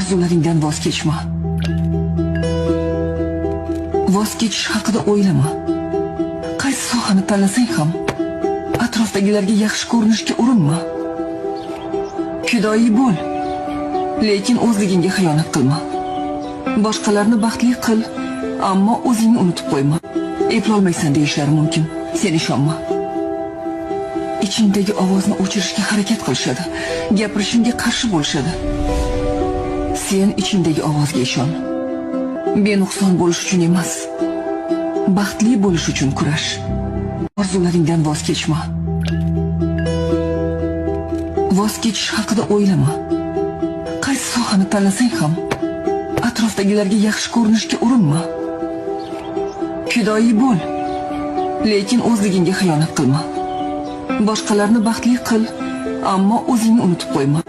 Orzularingdan voz kechma. Voz kechish haqida o'ylama. Qaysi sohani tanlasang ham, atrofdagilarga yaxshi ko'rinishga urinma. Fidoyi bo'l, lekin o'zligingga xiyonat qilma. Boshqalarni baxtli qil, ammo o'zingni unutib qo'yma. Eplolmaysan deyishlari mumkin. Sen ishonma. Ichingdagi ovozni o'chirishga harakat qilishadi. Gapirishingga qarshi bo'lishadi. Sen ichingdagi ovozga ishon. Benuqson bo'lish uchun emas, baxtli bo'lish uchun kurash. Orzularingdan voz kechma. Voz kechish haqida o'ylama. Qaysi sohani tanlasang ham, atrofdagilarga yaxshi ko'rinishga urinma. Fidoyi bo'l, lekin o'zligingga xiyonat qilma. Boshqalarni baxtli qil, ammo o'zingni unutib qo'yma.